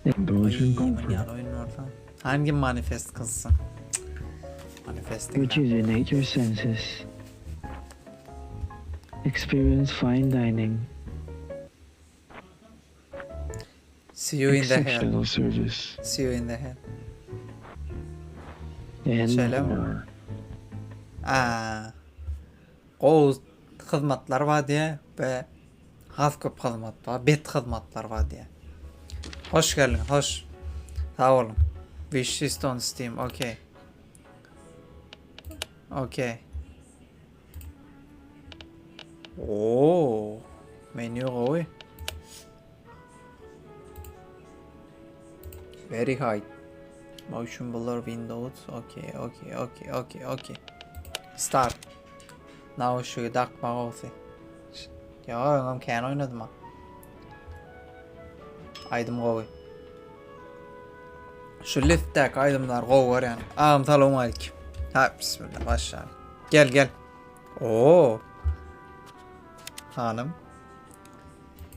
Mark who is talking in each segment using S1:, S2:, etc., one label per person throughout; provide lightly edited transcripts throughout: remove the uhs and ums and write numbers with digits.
S1: Indulge in
S2: Aý,
S1: comfort.
S2: ýaly oýun bolsa. Hangi manifest gyzsyn? Manifest
S3: Which
S2: diňle.
S3: is innate your senses. Experience fine dining.
S2: See you in the hell.
S3: Exceptional service.
S2: See you in the hell.
S3: And
S2: Şeýlemi?
S3: more.
S2: Aa. Gowy hyzmatlar bar diýä we has köp hyzmat bar, bet hyzmatlar bar diýä. Hoş geldiň, hoş. Sag boluň. Wishlist on Steam, okey. Okey. Oo, menýu gowy. Very high. Motion blur windows. Okey, okey, okey, okey, okey. Start. Nauşigi dakma gowsy. Ýa, öňem kän oýnadym ha. Aýdym gowy. Şu liftdäki aýdymlar gowy görýän. Agam salowmaleýkim. Ha, bismillah, başlaýyn. Gel, gel. Oo. Hanym.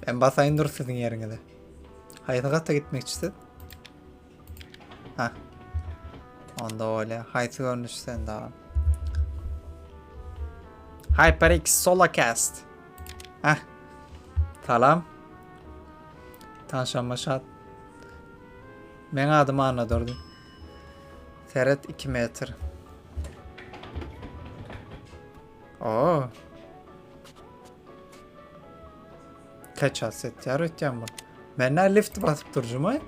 S2: Ben basaýyn dur siziň ýeriňize. Haýsy gata gitmekçi siz? Ha. Onda bolýar. Haýsy görnüş sende agam? HyperX Solacast. Heh. Salam. Tanşanma şat. Meň adym Annadurdy. Seret 2 metr. Oo. Kaças etýär ötýän bu. Men nä lift basyp durjumay?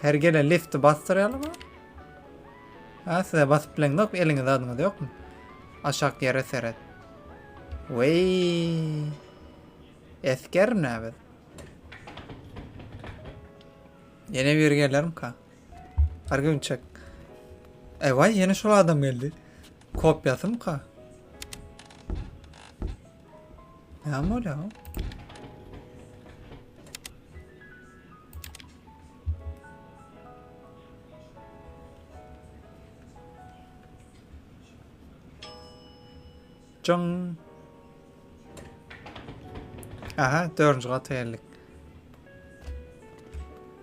S2: Her gelen lifti basdyrýarmy? Ha size basyp bileňzok, eliňiz adyňyz ýokmy? Aşak ýere seret. Weý. Esger nä biz? Ýene bir gelermika? Her gün çek. Ewaý, ýene şol adam geldi. Kopýasymyka? Näme bolýar? Jaň. Aha, dördünji gata geldik.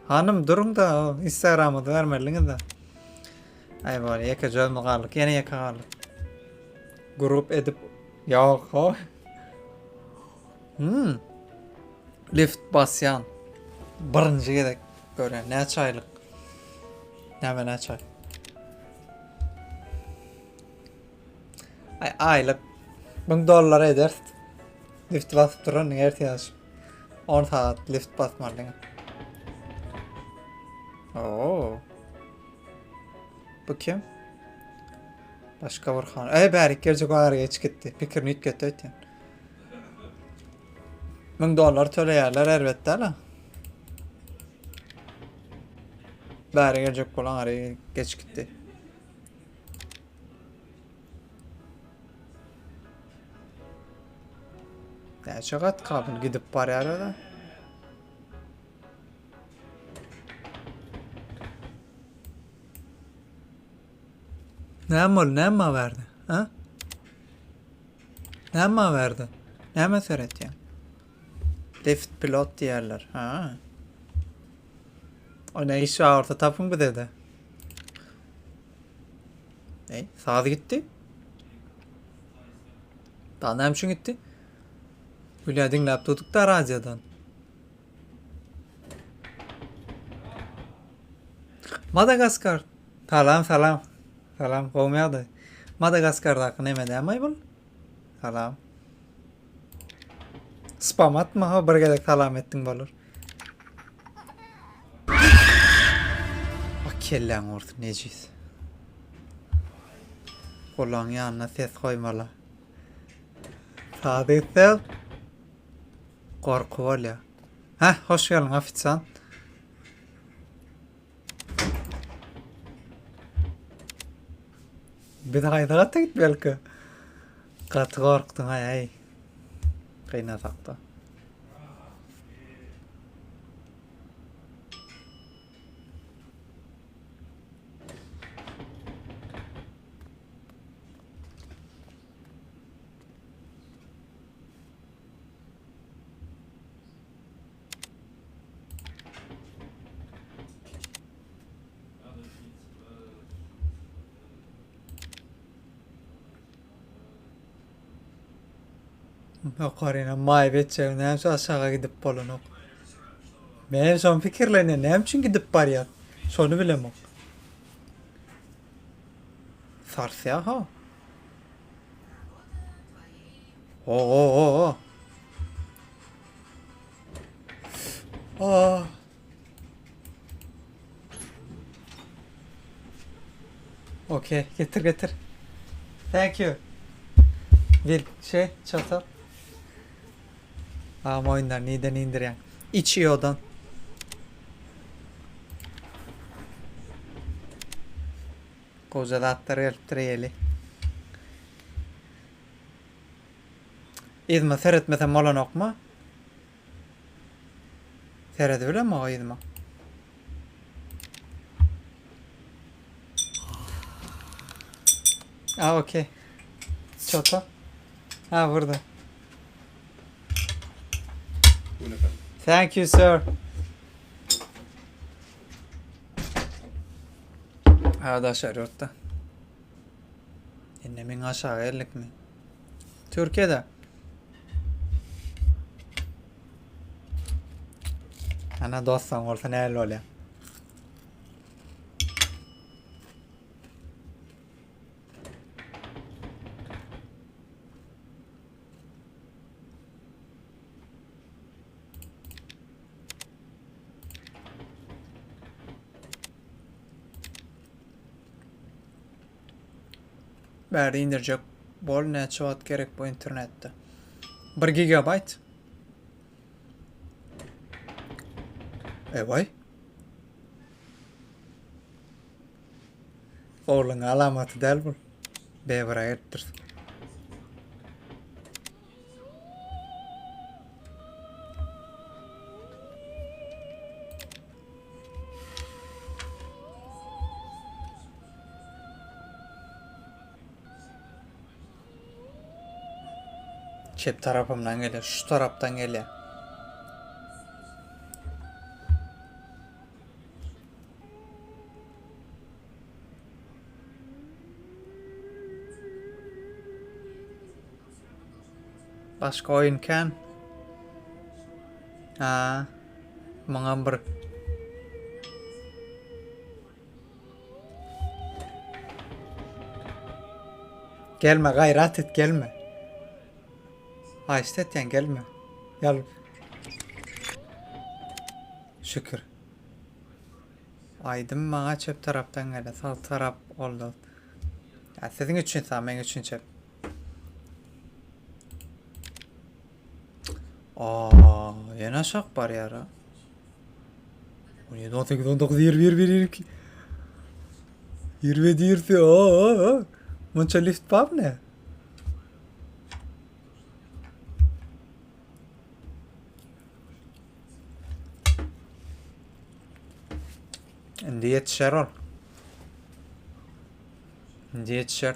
S2: Hanym duruň da Instagramyňyzy bermeliňiz da. Aý bol, ýeke özümiz galdyk. Ýene ýeke galdyk. Grup edip ýok, ho. Hmm. Lift basýan. Birinji gezek görýän. Näçe aýlyk? Näme näçe aý? Aý aýlyk 1000 dollar eder. Lift basyp duran ertir ýaşyp. 10 sagat lift basmaly. Oo. Bu kim? Başga bir han. Ey bärik geljek ara geç gitdi. Pikirini üýtgetdi öýtýän. 1000 dollar töleýärler erbet däl. Bäri geljek bolan ara geç gitdi. Näçe gat kabul gidip barýar öyle? Näme boldy? Näme berdi? Ha? Näme berdi? Näme seretýäň? Lift pilot diýerler. Ha. O ne iş var orta tapyň bize de. Ey, saz gitdi. Daha näme üçin gitdi? Hülya diňläp durduk da radiodan. Madagaskar. Salam, salam. Salam, gowmy ýagdaý? Madagaskardaky neme dämi bul? Salam. Spam atma ha bir gezek salam etdiň bolar. Bak kelläň ursun nejis. Gulagyň ýanyna ses goýmaly. Saz gitse gorky bolýar. Heh, hoş geldiň ofisiant. Biz haýsy gata gitmelika? Gaty gorkdum aý aý. Gynasakda. Ýokaryna maýyp etjegi näme üçin aşaga gidip bolanok. Men şony pikirlenýän näme üçin gidip barýar. Şony bilemok. Sarsýar ha. O o o o. Aa. Okey, getir getir. Thank you. Bir şey çatal. Agam oýunlar nirden indirýäň? Itch.io-dan. Goja zatlar gelipdir ýeli. Yzyma seretmesem bolanokmy? Seredibilemok yzyma. A okey. Çota. Ha burada. Thank you sir. Ha daşary ýurtda. Indi meň aşağı geldik mi? Türkiye'de. Ana dostan bolsa näle bolýar? Bärde indirjek bol näçe wagt gerek bu internetde? 1 gigabayt. Ewaý. Ogluň alamaty däl bu. B1-e gelipdir. Çep tarapymdan gelýär, şu tarapdan gelýär. Başga oýun kän. Ha. Muňam bir Gelme gaýrat et gelme. Haýyşt etýän gelme. Ýal. Şükür. Aýdym maňa çep tarapdan gelýär, sag tarap oldu. Ya siziň üçin sag, meň üçin çep. Aa, ýene aşak barýar ha. 17, 18, 19, 20, 21, 22. 27, 28. Aa, munça lift barmy ne? Indi ýetişer ol. Indi ýetişer.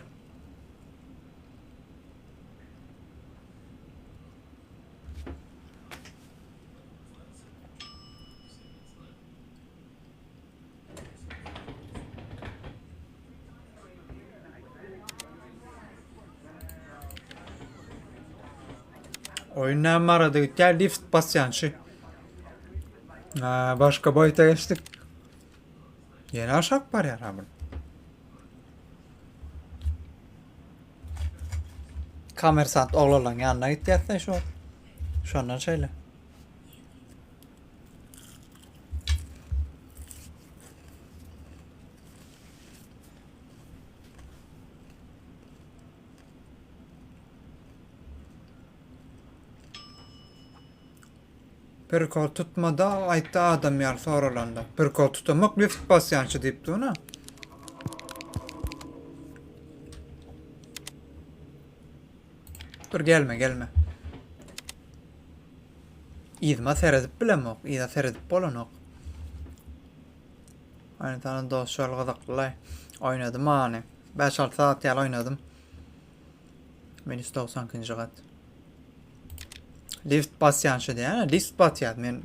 S2: Oyun näme barada gitýär? Lift basýan şu. Ha, başga boýuta geçdik. Ýene aşak barýar ha bu. Kamersant oglanlaryň ýanyna gitýärsen şu wagt. Şondan şeýle. Prikol tutmada aýtdy adam ýaly soralanda. Prikol tutamak lift basýançy diýipdi ona. Dur gelme gelme. Yzyma seredip bilemok. Yza seredip bolanok. Aýna tane dost şol gyzykly. Oýnadym any. 5-6 saat ýaly oýnadym. Minus 92-nji gat. Lift basýan şu diýýän, lift basýar. Men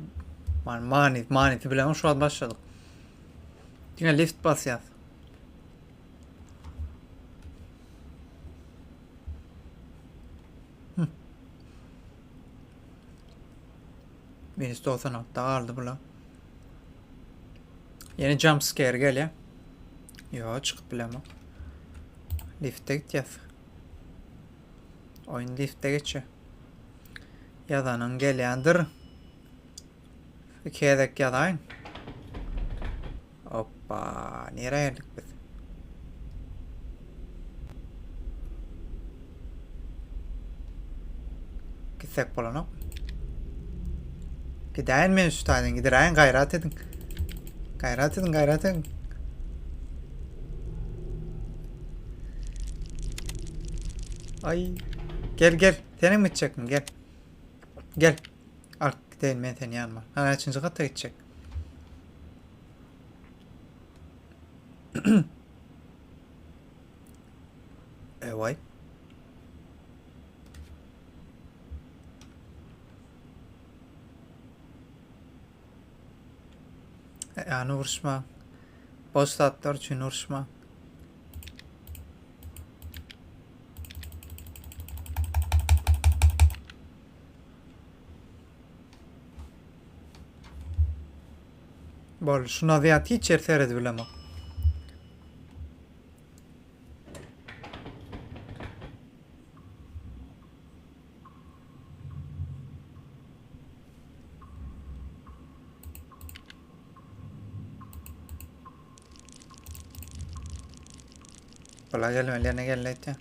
S2: many, manysy bilen şu wagt başladyk. Diňe lift basýar. Minus 96-da galdy bula. Ýene jump scare gelýär. Ýo, çykyp bilemok. Liftde gitýäs. Oýun liftde geçýär. Ýazanyň gelýändir. Iki gezek ýazaýyn. Hoppa, nirä geldik biz? Gitsek bolanok. Gidäýin men şu taýdan, gidiräýin, gaýrat ediň. Gaýrat ediň, gaýrat ediň. Ay. Gel gel. Senem gitjekmi? Gel. Gel. Al gideýin men seni ýanyma. Ha näçinji gata gitjek? Ewaý. Ýany uruşma. Boş zatlar üçin uruşma. Bol, şuna zyýat hiç ýer seredip bilemok. Bula gelmeli ýerine geldi aýtýan.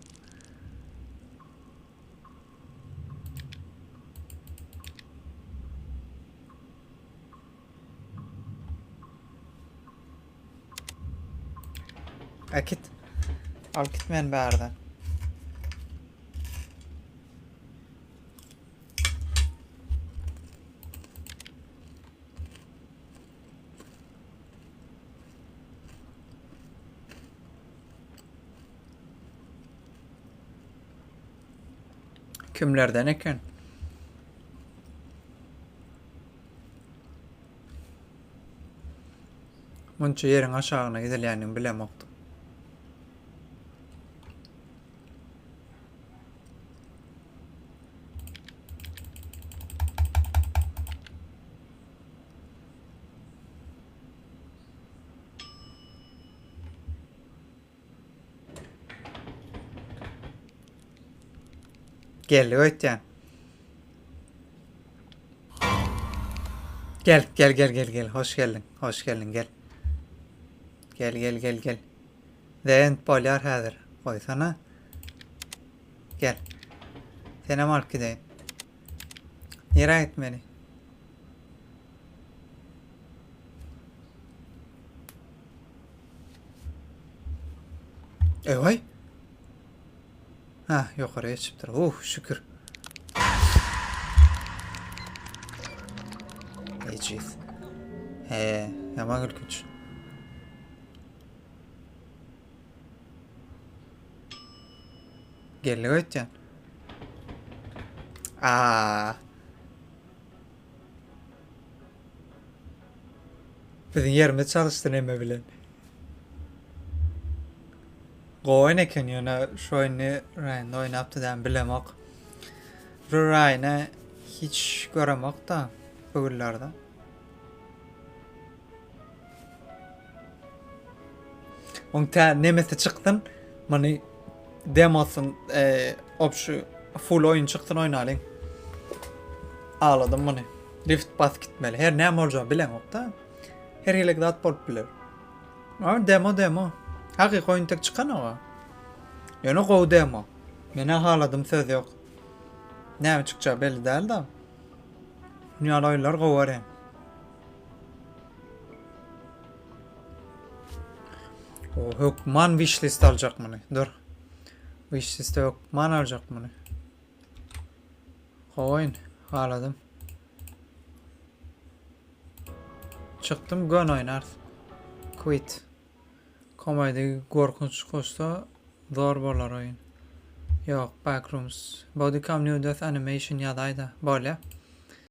S2: Äkit. Al git men bärden. Kimlerden eken? Munça ýeriň aşagyna gidilýänini bilemokdym. Geldi öýtýän. Gel, gel, gel, gel, gel. Hoş geldin. Hoş geldin, gel. Gel, gel, gel, gel. The end bolýar häzir. Goýsana. Gel. Senem alyp gideýin. Nirä gitmeli? Ewaý. Ha, ýokary geçipdir. Uh, şükür. Ejiz. He, ýaman gülkünç. Geldi öýtýän. Aa. Biziň ýerimiz çalyşdy neme bilen. Gowy oýun eken ýöne şu oýny Ryan-da oýnapdy dämi bilemok. Bu Ryan-y hiç göremok-da bu günlerde. Oň tä nemesi çyksyn, muny demosyn, e, obşy full oýun çyksyn oýnalyň. Agladym muny. Lift bas gitmeli. Her näme boljagy bilemok-da. Her hili zat bolup biler. Ama demo demo. Hakyky oýun tek çykanok. Ýöne gowy demo. Menä haladym söz ýok. Näme çykjagy belli däl-de. Dünýäli oýunlar gowy görýän. O hökman wishlist aljak muny. Dur. Wishliste hökman aljak muny. Gowy oýun. Haladym. Çykdym gön oýnarys. Quit. Komedi gorkunç goşsa zor bolar oýun. Ýok, Backrooms. Bodycam New Death Animation ýazaýda. Bolýa.